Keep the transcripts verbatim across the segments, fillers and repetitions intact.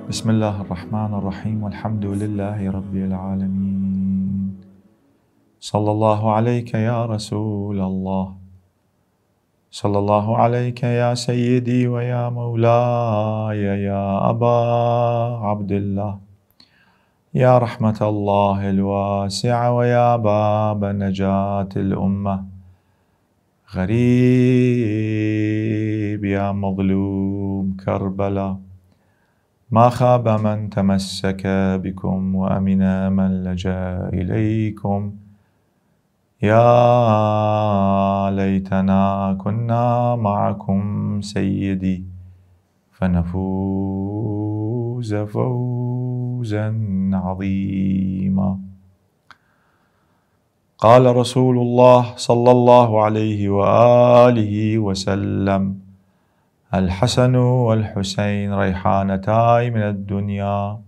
بسم الله الرحمن الرحيم، والحمد لله رب العالمين. صلى الله عليك يا رسول الله، صلى الله عليك يا سيدي ويا مولاي يا أبا عبد الله، يا رحمة الله الواسعة ويا باب نجاة الأمة، غريب يا مظلوم كربلاء، ما خاب من تمسك بكم وأمن من لجأ إليكم، يا ليتنا كنا معكم سيدي فنفوز فوزا عظيما. قال رسول الله صلى الله عليه وآله وسلم: الحسن والحسين ريحانتاي من الدنيا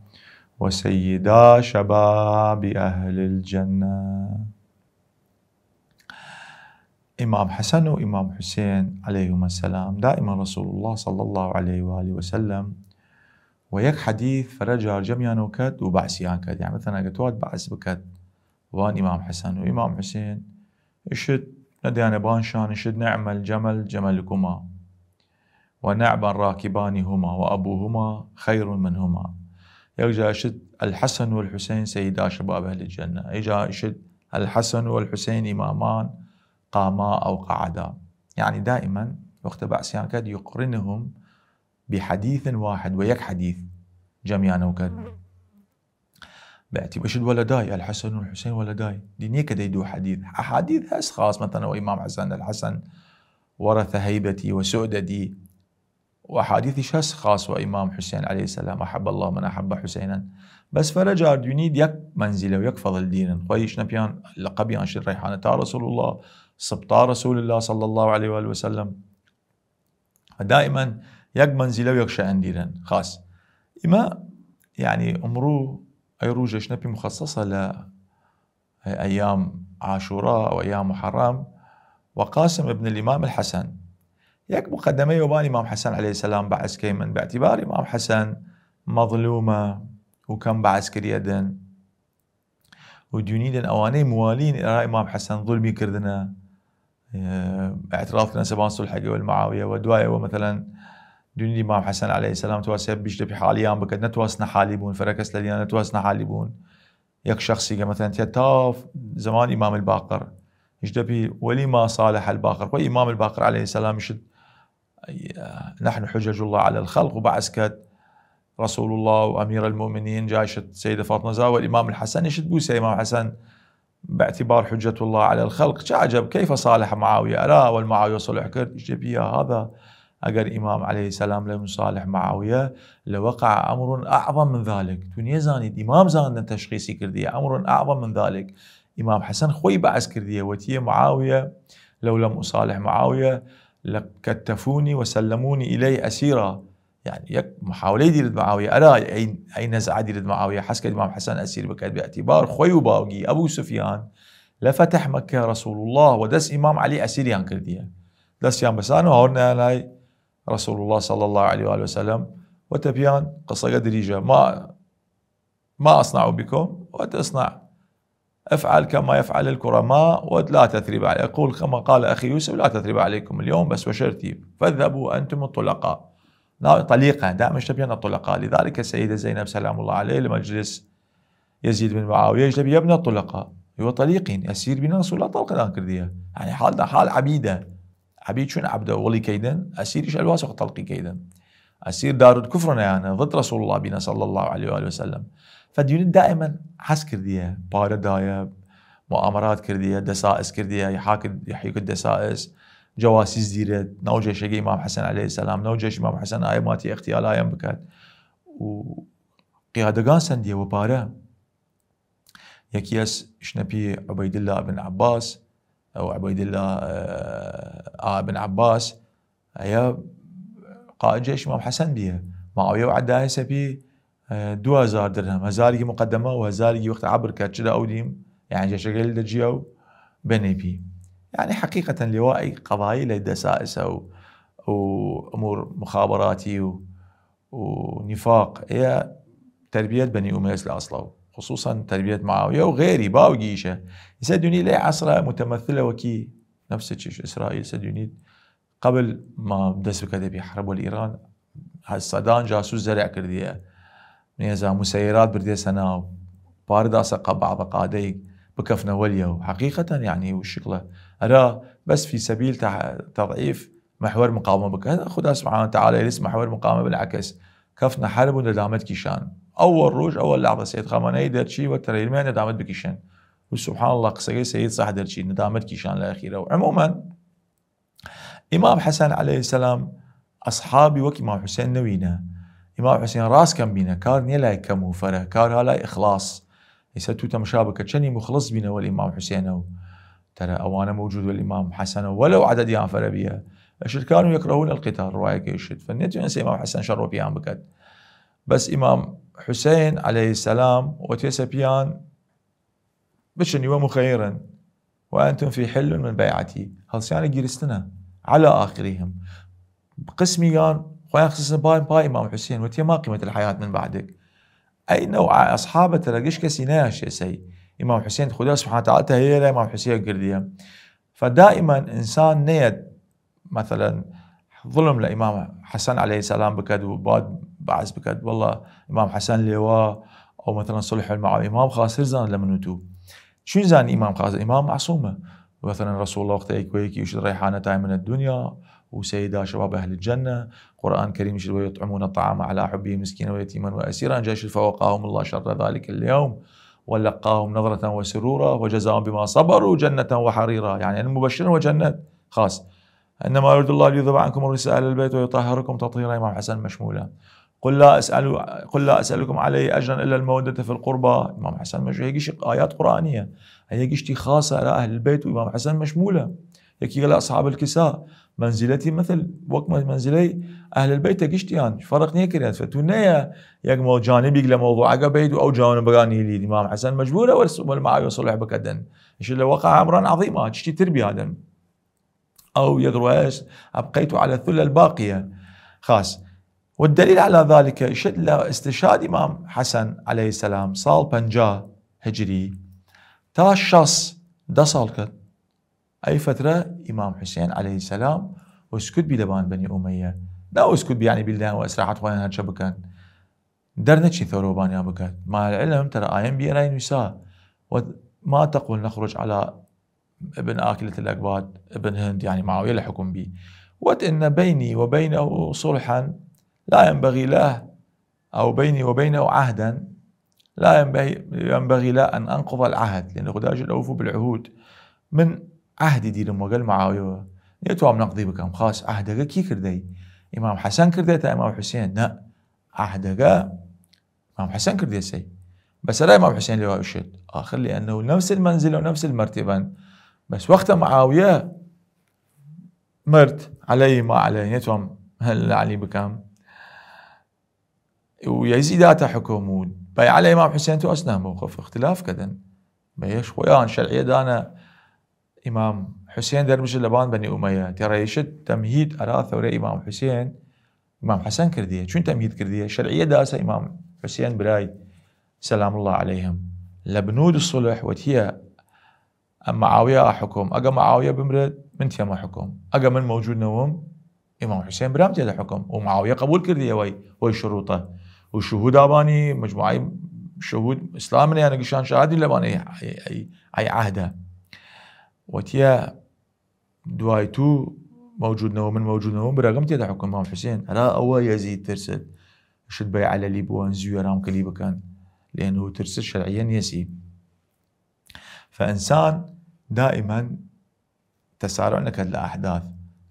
وسيدا شباب أهل الجنة. ئیمام حەسەن و ئیمام حوسێن علیهما السلام دائما رسول الله صلی الله علیه و آله و سلم و یەک حەدیث فرە جار جەمیانەو کەد و بەعسیان کەد. یعنی، مەسەلەن، ئەگە تواد بەعس بکەد وان ئیمام حەسەن و ئیمام حوسێن، ئشت نەدیانە بان شان، ئشت: نعم الجمل جملكما، ونعم الراكبان هما، وأبوهما خير منهما. یەک جا ئشت: الحسن والحسين سيدا شباب أهل الجنة. ئیجا ئشت: الحسن والحسين إمامان قاما أو قعدا. یعنی، دائما وەختە بەعسیان کەد، يقرنهم بحديث واحد، و یەک حەدیث جەمیانەو کەد. بەعتی بشت ولداي الحسن والحسين ولداي. دی نیە کە دەی دوو حەدیث. ئەحادیث هەس خاص، مەسەلەن، وە ئیمام حەسەن: الحسن ورث هيبتي وسؤددي. و ئەحادیثیش هەس خاص وە ئیمام حوسێن علیه السلام: أحب الله من أحب حسينا. بەس فرە جار دوینید یەک منزلە و یەک فضل دیرن. خوەیش نەپیان لقبیان شد ريحانتا رسول الله، سبطا رسول الله صلى الله عليه وآله وسلم. دائما یەک منزلە و یەک شەئن دیرن خاص. ئیمە، یعنی، ئمڕوو ئەی رووژەش نەپی مخصصە لە ئەیام عاشورا و ئەیام محرم و قاسم ابن الإمام الحسن. یەک مقدمەی وەبان ئیمام حەسەن علیه السلام بەعس کەیمن، باعتبار ئیمام حەسەن مەظلومە و کەم بەعس کریەدن. و دوینیدن ئەوانەی موالین ئەرا ئیمام حەسەن ظلمی کردنە، ئه، اعتراض کردنە سەبان صلحەگە وەل معاویە. و دوایە وە، مەسەلەن، دوینید ئیمام حەسەن علیه السلام تواسیە بیشتە پی حالیان بکەد، نەتواستنە حالی بون، فرە کەس لەلیان نەتواستنە حالی بون. یەک شەخسیگە، مەسەلەن، تیا تا زەمان ئیمام الباقر، هیچ دەپی: ولما صالح الباقر. خۆ ئیمام الباقر علیه السلام شت: نحن حجج الله على الخلق، و بەعس کەد رسول الله و أمير المؤمنين، جا شت سیدە فاطمە زا، و ئیمام الحەسەن شت بوسە ئیمام حەسەن باعتبار حجة الله على الخلق. چه عجب، كيف صالح معاوية؟ ئەرا وەل معاویە صلح کرد. هیچ دەپی: يا هذا، ئەگەر ئیمام علیه السلام لەم صالح معاویە، لوقع أمر أعظم من ذلك. تو نیەزانید، ئیمام زانن تشخیصی کردیە، أمر أعظم من ذلك. ئیمام حەسەن خوەی بەعس کردیە، وەتیە: معاویە، لو لم أصالح معاوية لكتفوني وسلموني إليه أسيرا. یعنی، یەک محاولەی دیرد معاویە، ئەرا ئەی، ئەی نەزعە دیرد معاویە، حەز کەد ئیمام حەسەن ئەسیر بکەد، باعتبار خوەی و باوگی ئەبو سفیان لە فەتح مەککە رسول الله وە دەس ئیمام علی ئەسیریان کردیە. دەسیان بەسان و هاوردنە لای رسول الله صلى الله عليه وآله وسلم، وەتە پیان قسەگە دریژە: ما، ما أصنع بكم؟ وتە: اصنع، افعل كما يفعل الكرماء، ولا تثريب علي-، قول كما قال أخي يوسف: لا تثريب عليكم اليوم، بس وشرتي، فاذهبوا أنتم الطلقاء. نا، طليقة، دائما اشتبهنا الطلقاء. لذلك السيدة زينب سلام الله عليه لمجلس يزيد بن معاوية، يجلب: يا ابن الطلقاء، هو طليقين، أسير بنا، رسول الله طلق دان كردية. يعني، حال دا حال عبيدة. عەبید چوین عەبدە وڵی کەیدن، ئەسیریش ئەلواس وەخت تەڵقی کەیدن. ئەسیر دارالکفر نیانە، ضد رسول الله بینە صلی الله علیه و آله وسلم. فدیونی دائما حەز کردیە، پارە دایە، مؤامرات کردیە، دەسائس کردیە، یحاک، یحیک دەسائس، جواسیس دیرێت، ناو جێشەگە ئیمام حەسەن علیه السلام، ناو جێش ئیمام حەسەن ئایە ماتی اغتیال ئایەم بکات. و قیادەگان سەندیە وە پارە. یەکی ئەس شنەپی عوبەیداللە بن عەباس، ئەو عوبەیداللە، ئە، ئا بن عەباس، ئەیە قائد جێش ئیمام حەسەن بیە. معاویە وعدە دایەسە پی، ئە، دو هەزار درهم، هەزاریگی مقدمە و هەزاریگی وەخت عەبر کە چدا ئەو دیم، یعنی جێشەگەی لە دەجیە و بەنێ پی. یعنی حەقیقەتەن لێوا ئەی قەضایی لە دەسائسە و، و ئەمور مخابراتی و و نفاق، ئێ تربیەت بەنی ئومەیەس لە ئەسڵەو، خصوصاً تربیەت معاویە و غێری باوگیشە. ئیسە دونی لەی عەسرە متمثلە وەکی نفس چیش ئیسرائیل سە دونی قبل ما دەس بکەێ بی حرب وەل ئیران، سەدان جاسوس زەرع کردیە، نێزا مسەیرات بردێسە ناو، پار داسە قە بعض قادەی بکەفنە وەلیە و حقیقەتەن یعنی و شکڵە ئەرا بەس فی سەبیل تضعیف محور مقاومە بکە. خدا سبحانه وتعالى یلیس محور مقاومە بالعکس کەفنە حرب و ندامەت کیشان. ئەو ڕۆژ ئەوە لەحظە سید خامنەی دەرچی و تەرەیلمیان ندامەت بکیشن. و سبحان الله قسەگەی سید صح دەرچی ندامەت کیشان لە ئەخیرە. و عموماً ئیمام حەسەن عەلەیهی سەلام ئەسحابی وەک ئیمام حوسێن نەوینە. ئیمام حوسێن ڕاس کەم بینە، کار نیە لای کەم و فەرە، کار ها لای ئخڵاس. ئیسە تو تەمشا بکە چەنی مخلص بینە وەل ئیمام حوسێنە و تەرە ئەوانە موجود وەل ئیمام حەسەنە وەلەو عەدەدیان فەرە بیە. ئەشت کانوا یەکرەهون القتال، ڕوایەکە ئشت فە نەتوێن سە ئیمام حەسەن شەڕۆ پیان بکەت. بەس ئیمام حوسێن عەلەیهی سەلام وەتێسە پیان بچنی وە مخیرن و انتم فی حل من بیعتی، هەڵسیانە گیرستنە علی آخرهم. قسمیان خویان خسن باین پای ئیمام حوسێن وەتیە ما قیمت الحیات من بعدک. ئەی نەوع ئەسحابە تەرە گشت کەسی نەیاشێ سەی ئیمام حوسێن. خدا سبحانه وتعالى تەهیە لە ئیمام حوسێن گردیە. فدائما ئنسان نەیەت مثلاً ظلم لە ئیمام حەسەن عەلەیهی سەلام بکەد و باد بەعس بکەد، والله ئیمام حەسەن لێوا ئەو مثلاً صلح المعاویە ئیمام خاص هر زان لە من و تو. چون زان ئیمام خاص؟ ئیمام معصومە. مثلاً رسول الله وەختە ئەیکوەیەکی وشت ریحانة من الدنیا و سیدا شباب اهل الجنة. قرآن کریم شد ويطعمون الطعام على حبه مسكينا ويتيما وأسيرا، جاش فوقاهم الله شر ذلك اليوم ولقاهم نضرة وسرورا وجزاهم بما صبروا جنة وحريرا، يعني المبشرين وجنة خاص. إنما يريد الله ليذهب عنكم الرجس أهل البيت ويطهركم تطهيرا، ئیمام حەسەن مەشمولە. قل لا أسأل، قل لا أسألكم عليه أجرا إلا المودة في القربى، ئیمام حەسەن مەشمولە. هەیە گشتی ئایات قرآنیە، هەیە گشتی خاصە ئەرا ئەهل البەیت و ئیمام حەسەن مەشمولە. یەکیگە لە أصحاب الكساء منزلەتی مثل وەک منزلەی ئەهل البەیتە گشتیان فەرق نیەکریان. فە تو نەیە یەک مەو جانبیگ لە مەوضوعەگە بەید و ئەو جانبەگان هیلید. ئیمام حەسەن مەجبورە وەل معاویە صلح بکەدن. ئیش لە وقع أمرا عظيما، چشتی تر بیادن. ئەو یەک ڕوایش أبقيت على الثلة الباقية خاص. والدليل على ذلك ئیشت لە استشهاد ئیمام حەسەن عەلەیهی سەلام ساڵ پەنجا هجری تا شەست، دە ساڵ کەت. ئەی فترە ئیمام حوسێن عەلەیهی سەلام وسکوت بی لەبان بەنی ئومەیە. نا وسکوت بی یعنی بیلدان و ئیسراحەت خوەیان هەرچە بکەن، دەرنەچی ثەورەوبانیان بکەت. مع العلم تەرە ئایەن بیەرای نویسا وت: ما تقول نخرج على ابن آكلة الأكباد ابن هند، يعني معاوية لە حکم بی. وت: إن بيني وبينه صلحا لا ينبغي له، أو بيني وبينه عهدا لا ينبغي، ينبغي له أن أنقض العهد، لأن خدا شد أوفوا بالعهود. من عهدی دیرم وەگەل معاویەوە، نیەتوام نەقدی بکەم. خاص عهدەگە کی کردەی؟ ئیمام حەسەن کردەی تا ئیمام حوسێن؟ نە، عهدەگە ئیمام حەسەن کردێ سەی. بەسەرا ئیمام حوسێن لێوا ئوشێت. آخر لأنه نفس المنزلة ونفس المرتبة. بەس وەختە معاویە مرد، عەلەیهی ما عەلەیه، نیەتوام لەعلی بکەم، و یەزی داتە حکم و بەیعە لە ئیمام حوسێن تو ئەسنا موقف اختلاف کردن. بەیەش خویان شەرعیە دانە ئیمام حوسێن دەرمشت لەبان بەنی ئومەیە، تێڕەیشت تەمهید ئەرا ثەورە ئیمام حوسێن، ئیمام حەسەن کردیە. چون تەمهید کردیە؟ شەرعیە داسە ئیمام حوسێن برای سلام الله علیهم لە بنود صلح وتیە: ئەم معاویە حکم، ئەگە معاویە بمرێت من تێمە حکم، ئەگە من موجود نەوم ئیمام حوسێن برام تێدە حکم. و معاویە قبول کردیە وەی، وەی شروطە. و شهود ئەبانی مجموعەی شهود ئیسلام نیانە گشان شهادی لەبان ئەی، ئەی، ئەی، ئەی عهدە. وتیە: دوای تو موجود نەوە، من موجود نەوە، براگەم تێدە حکم ئیمام حوسێن. ئەرا ئەوە یەزید ترست شت بەیعە لەلی بووان زوی ئەرام کەلی بکەن، لێن و ترست شەرعیە نیەسی. فە ئنسان دائما تسارع نەکەت لە ئەحداث،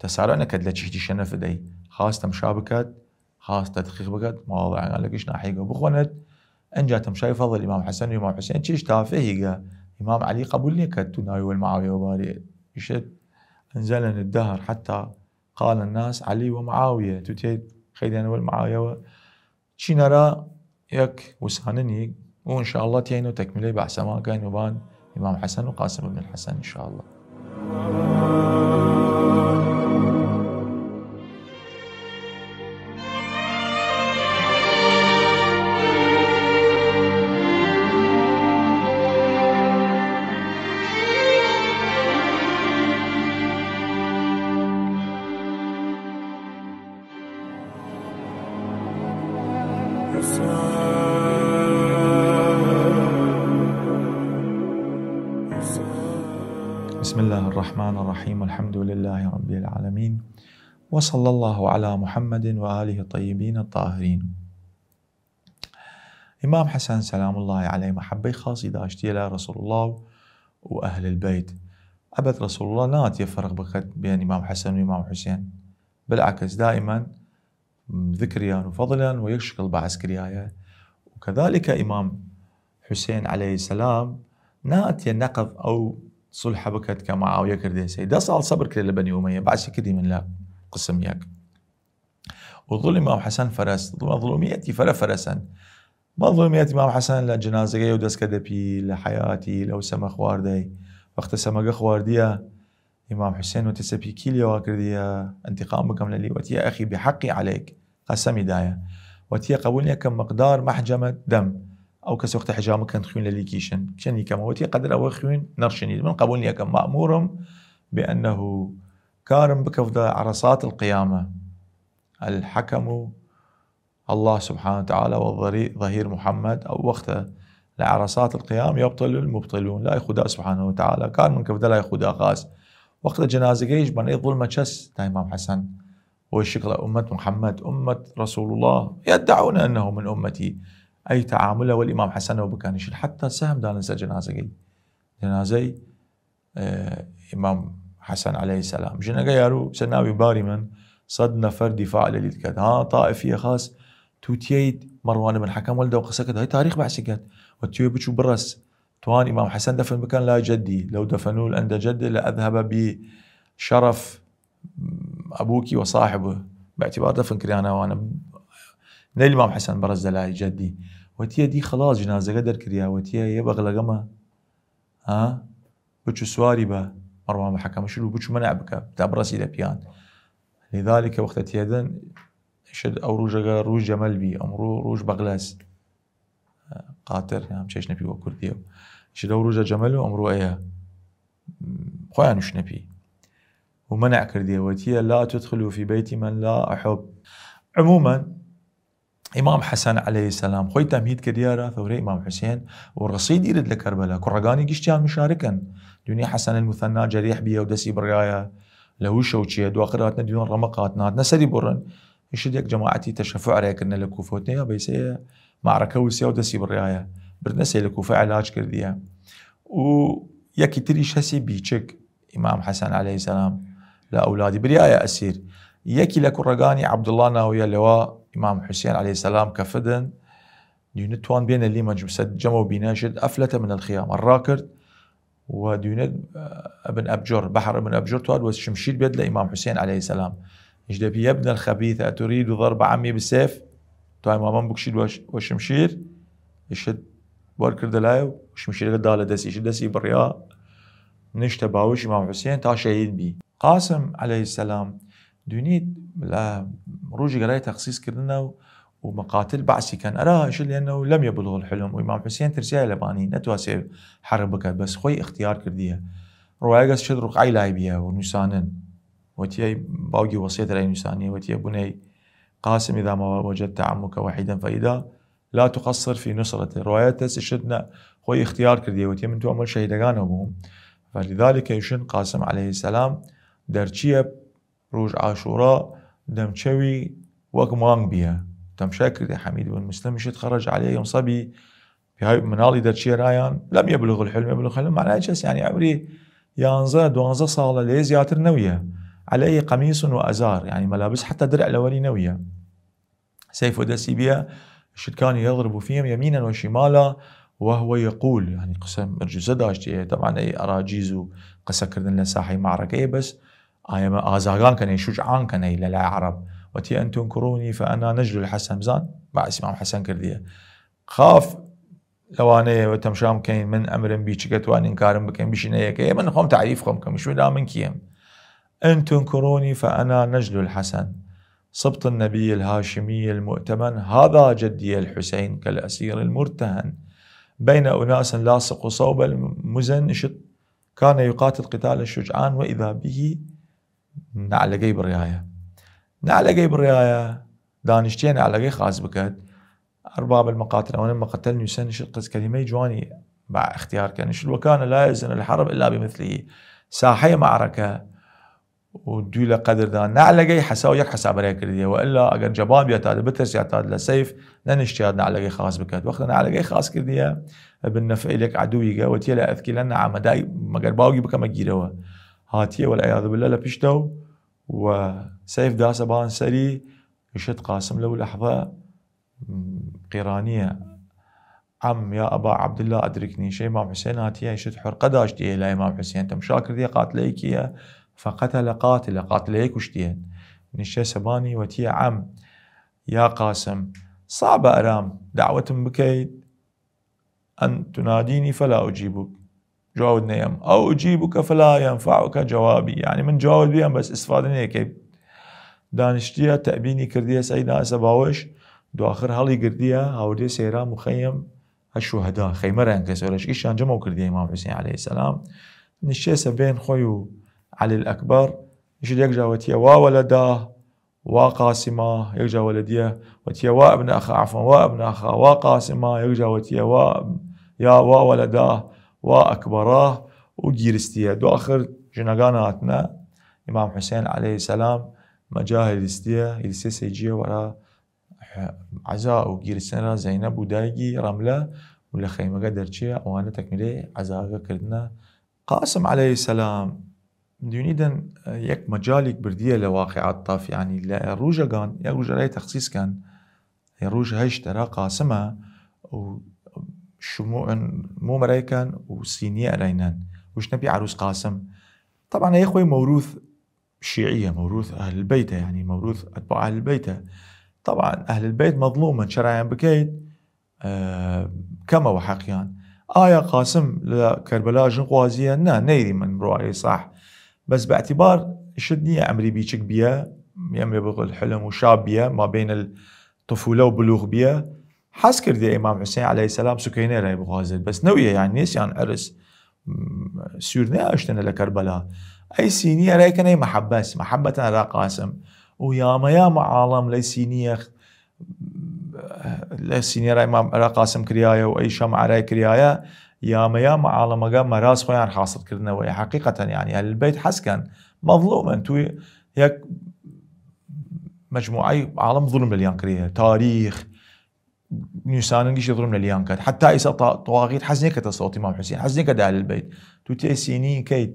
تسارع نەکەت لە چشتی شەنەف دەی. خاص تەمشا بکەت، خاص تدقیق بکەت، مواضعەگان لە گشت ناحیەگە بخوەنەت. ئەنجا تەمشای فەضل ئیمام حەسەن و ئیمام حوسێن چیش تافهیگە ئیمام عەلی قبول نیەکەت تو ناوی وەل معاویە وەبارێ. ئیشت: انزلني الدهر حتى قال الناس علي ومعاوية، تو تێ خەیدیانە وەل معاویەوە. چینەرا یەک وساننی و ان شاء الله تێینە و تەکمیلەی بەحسەمان کەین و بان ئیمام حەسەن و قاسم ابن الحسن ان شاء الله. بسم الله الرحمن الرحيم. الحمد لله رب العالمين. وصلى الله على محمد وآله الطيبين الطاهرين. ئیمام حەسەن سەلام اللە عەلەیه مەحەبەی خاسی داشتیە لە رەسوڵ اللە و، و ئەهل البەیت. ئەبەد رەسوڵ اللە ناتیە فەرق بکەد بین ئیمام حەسەن و ئیمام حوسێن. بالعکس، دائما ذکریان و فەضلیان وە یەک شکڵ بەعس کریایە. و کەذالک ئیمام حوسێن عەلەیه سەلام ناتیە نەقض ئەو سولحە بکەد کە معاویە کردێسەی. دە ساڵ سەبر کرێ لە بەنی ئومەیە، بەعسی کردیمن لە قسم یەک. و ظلم ئیمام حەسەن فەرەس، مەظلومیەتی فەرە فەرەسەن. مەظلومیەت ئیمام حەسەن لە جنازەگەی و دەسکە دەپی لە حەیاتی، لەو سەمە خواردەی. وەختە سەمەگە خواردیە، ئیمام حوسێن وتی سەپی کی لێوا کردیە، انتقام بکەم لەلی. وتیە ئەخی بحەقی عەلەیک، قەسەمی دایە. وتیە قەبول نیەکەم مقدار مەحجەمە دەم. ئەو کەس وەختە حجامە کەن خوین لەلی کیشن. چەنی کەمە؟ وتیە قەدر ئەوە خوین نەڕشنید. من قەبول نیەکەم. مأمورم بأنه کارم بکەفدە عرصات القیامە. الحكم الله سبحانه وتعالى وظهير محمد، ئەو وەختە لە عرصات القيام يبطل المبطلون، لای خودا سبحانه وتعالى کار من کەفدە لای خودا خاس. وەختە جنازەگەیش بەنەی ظلمە چەس تا ئیمام حەسەن، وەی شکڵە ئومەت محمد، ئومەت رسول الله، يدعون أنه من أمتي، ئەی تعاملە وەل ئیمام حەسەنەوە بکەنیشن، حتی سەهم دانن سەر جنازەگەی، جنازەی ئیمام حەسەن عەلەیه سەلام. ژنەگە یارو سە ناوی باریمن سەد نەفەر دیفاع لەلی دکەد. ها، تائفیە خاس، تو تیەید مەڕوان بن حەکەم وەل دەو قسە کەد، های تاریخ بەعسی کەد. و تیوێ بچو بڕەس، توان ئیمام حەسەن دەفن بکەن لای جەدی، لو دفنوه عند جده لأذهب بشرف أبوك وصاحبه، باعتبار دەفن کریانە وانە. نەیل ئیمام حەسەن بڕەس دەلای جەدی. و تیە دی خلاص جنازەگە دەرکریا، و تیە یە بەغلەگەمە ها؟ بچو سواری بە مەڕوان بە حەکەم شل و بچو منع بکە تا بڕەسی لە پیان. لذلك وەختە تیەدن شد ئەو ڕوژەگە ڕوژ جەمەل بی، ئەمڕوو ڕوژ بەغلەس، قاتر، یان چێش نەپی وە کوردیە. شد ئەو ڕوژە جەمەل و ئەمڕوو ئەیە خۆیان وش نەپی. و منع کردیە، وتیە لا تدخلوا في بيت من لا أحب. عموما ئیمام حەسەن عەلەیه سەلام خوەی تەمهید کردیارە ثورەی ئیمام حوسێن و ڕەسید ئیرد لە کەربەلا. کوڕەگانی گشتیان مشارکن. دوینی حەسەن المثنی جەریح بیە و دەسی بڕایە لە هوشە و چیە. دواخر هاتنە دوین ڕەمەق هاتنە، هاتنە سەری بڕن. ئیشت یەک جەماعەتی تەشەفوع رێ کردنە لە کوفە، وتنە یا بەیسەیە مەعرەکە وسیا و دەسی بڕایە. بردنە سەی لە کوفە علاج کردیە. و یەکی تریش هەسی بیچک ئیمام حەسەن عەلەیه سەلام لە ئەولادی بریایە ئەسیر. یەکی لە کوڕەگانی عەبدوڵڵا ناویە لەوە ئیمام حوسێن عەلەیه سەلام کەفدن. دوینە توان بێنە لی مەجمسە جەمە و بینە شد أفلت من الخيام، ڕا کرد و دوینە ابن أبجر، بحر ابن أبجر تواد وە شمشیر بێت لە ئیمام حوسێن عەلەیه سەلام. ئیش دەپی يا ابن الخبيث أتريد ضرب عمي بالسيف؟ تو ئیمامم بکشید وە ش-، وە شمشیر؟ ئیشت بۆر کردە لای و شمشیرەکە دا لە دەستی، ئیشت دەسی بڕیا، نیشتە باوش ئیمام حوسێن تا شەهید بی. قاسم عەلەیه سەلام دوینید لە ڕوژی گەرای تەخسیس کردنە و، و مقاتل بەعسی کەن. ئەرا ئیشت لأنه لم يبلغ الحلم، و ئیمام حوسێن ترسیای لە بانی نەتواسێ حەرب بکەد، بەس خوەی اختیار کردیە. ڕواەگەس شد ڕقعی لای بیە و نوسانن. وتیە باوگی وەسیەت رای نوسانی، وتیە بني قاسم إذا ما وجدت عمك وحيدا فإذا لا تقصر في نصرته. ڕواەت هەس ئشت نە خوەی اختیار کردیە، وتیە من تو ئەمەل شەهیدەگانە بووم. فلذلك ئشن قاسم عەلەیه سەلام دەرچیە ڕوژ عاشورا دەمچەوی وەک مانگ بیە. تەمشای کردی حەمید بن مسلم ئشت خرج عليه يوم صبي، پیاوی مناڵی دەرچیە رایان، لم يبلغ الحلم، يبلغ الحلم معنای چەس؟ یعنی عمری یانزە، دوانزە ساڵە، لەی زیاتر نەویە. عليه قميص وأزار، یعنی ملابس حتی درع لەوەری نەویە. سەیف وە دەسی بیە، شتکانی يضرب فيهم يمينا وشمالا وهو يقول، یعنی قسە مرجزە داشتیە، طبعا ئەی ئەراجیز و قسە کردن لە ساحەی معرەکەیە، بەس ئایەمە ئازاگان کەنەی، شجعان کەنەی لە لای عەرەب. وتی أن تنكروني فأنا نجل الحسن، بزان بەعس ئیمام حەسەن کردیە. خاف لەوانەیە وە تەمشام کەین، من ئەمرم بی چگە توانین کارم بکەین، بشینە یەکەیە، من خۆم تعریف خۆم کەم، شوێدا من کیم؟ أن تنكروني فأنا نجل الحسن سبط النبي الهاشمي المؤتمن، هذا جدي الحسين كالأسير المرتهن بين أناس لاصقو صوب المزن، شت كان يقاتل قتال الشجعان وإذا به نعلەگەی بڕایە. نعلەگەی بڕایە، دانیشتیە نعلەگەی خاس بکەد. ارباب المقاتل، ئەوانە مقتل نویسن، نشت قز کلمەی جوانی با اختیار کەن، نشت وكان لا يزن الحرب الا بمثله، ساحەی معرکە و دوی لە قەدردان نەعلەگەی حەسا و یەک حەسا بەرای کردیە، و ئللا ئەگەر جەبان بیاتاد بترسیاتاد لە سەیف نەنشتیاد نەعلەگەی خاس بکەد. وەختە نەعلەگەی خاس کردیە بن نەفعی لەک عەدویگە، وەتیە: لا أذكينن عمّا، مەگەر باوگی بکەمە گیرەوە. هاتیە والعياذ بالله لە پیشتەو و سەیف داسە بان سەری، ئشت قاسم لەو لەحظە قیرانیە: عم يا أبا عبد الله أدركني. شەی ئمام حسێن هاتیە، ئشت حرقە داشتیە لای ئمام حسێن، تەمشا کردیە قاتلەیکیە، فقتل قاتلە، قاتلەیە کوشتیە. نشتە سەبانی وەتیە: عم، یا قاسم، سا بە ئەرام دەعوەتم بکەید، أن تناديني فلا أجيبك، جواوت نەیەم، أو أجيبك فلا ينفعك جوابي، یعنی من جواوت بیەم بەس ئستفادە نەیەکەی. دانشتیە تەبینی کردیە سەی ناسە باوش، دواخر هەڵی گردیە هاوردیە سەیرا مخيم الشهداء، خەیمە رەنگ کەسەرش ئیشان جەمەو کردیە ئمام حسین علیه السلام. نشتیە سە بین خوی و علی الأكبر، نشت یەک جاوەتیە: وا ولداه، وا قاسما، یەک جا ولدیە وەتیە: وا ابن أخاه، عفوا، وا ابن أخاه، وا قاسما، یەک جا وەتیە: وا، یا وا ولداه، وا أكبراه، و گیرستیە. دو آخر ژنەگان هاتنە، ئمام حسین علیه السلام مەجا هیلستیە، هیلستیە سەیجیە وەرا عزا و گیرستنە زەینەب و دایگی رەملە و لە خەیمەگە دەرچیە، ئەوانە تەکمیلەی عزاگە کردنە. قاسم علیه السلام دونیدن یەک مەجالیگ بردیە لە واقعات طاف، یعنی لە روژەگان یەک روژە رای تەخسیس کەن، روژ هەشت ئەرا قاسمە و شموع موم ئەرای کەن و سینیە ئەراینەن، وشنە پی عروس قاسم. طبعا ئەی خوی موروث شیعیە، موروث أهل البيت، یعنی موروث أتباع أهل البيت. طبعا أهل البيت مظلومن، چرایان بکەید، ئە، کەمەوە حەقیان. ئایا قاسم لە کەربەلا ژن خوازیە؟ نا، نەیری من روایەی صح. بەس باعتبار شت نیە ئەمری بیچک بیە، یەمێ بقول حلم و شاب بیە، ما بین الطفولە و بلوغ بیە، حەز کردیە ئمام حسین علیه السلام سکینە رای بخوازێد، بەس نەویە، یعنی نیسیان عرس، م، سوور نەیاشتنە لە کەربەلا. ئەی سینیە رای کەن ئەی محبەس، محبەتان را قاسم. و یامە یامە عاڵم لەی سینیە لە سینیەرای مام ئەرا قاسم کریایە و ئەی شەمع ئەرای کریایە، یامە یامە عاڵەمەگە مەراز خوەیان حاصل کردنەوە. حەقیقەتەن، یعنی، ئەهل البەیت حەز کەن، مەظلومن، توی یەک مەجموعەی عاڵەم ظلم لەلیان کریە، تاریخ، نویسانن گیشی ظلم لەلیان کەت. حتی ئیسا تا-، تواغیت حەز نیەکەتە سەوتی مام حسین، حەز نیەکەت ئەهل البەیت. تو تێ سینی کەیت،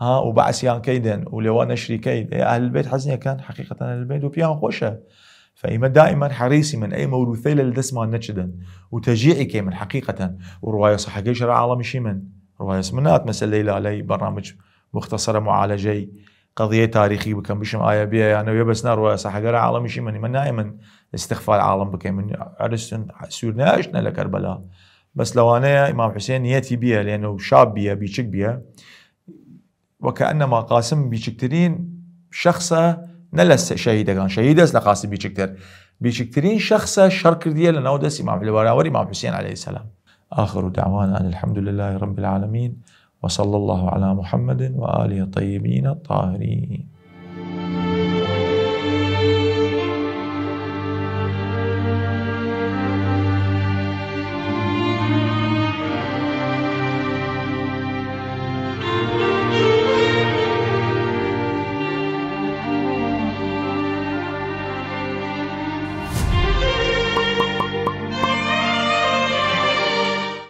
ها، و بەعسیان کەیدن و لەوا نەشری کەید. ئەی ئەهل البەیت حەز نیەکەن، حەقیقەتەن ئەهل البەیت وەپیان خوەشە. فە ئیمە دائما حەریسیمن ئەی مەوروثەیلە لە دەسمان نەچدن و تەژیعی کەیمن حەقیقەتەن. و روایە صحەگەی شەرع عاڵەمیشیمن. روایە من نات مەسەلەی لالەی بەرنامج مختصرە معالەجەی قەضیەی تاریخی بکەم، بشم ئایا بیە یا نەویە، بەس نا، روایە صحەگەرە عاڵەمیشیمن، من نایمن استغفال عاڵەم بکەیمن. عرسن سوور نایشتنە لە کەربەلا. بەس لەوانەیە ئمام حسین نیەتی بیە، لێنە و شاب بیە، بیچک بیە. وەکەئەنەما قاسم بیچکترین شەخسە، نە لە س-، شەهیدەگان، شەهید ئەس لە قاسم بیچکتر، بیچکترین شەخسە شەڕ کردیە لە ناو دەس ئمام، لە بەراوەر ئمام حسین علیه السلام. آخر دعوانا أن الحمد لله رب العالمين، وصلى الله على محمد وآله الطيبين الطاهرين.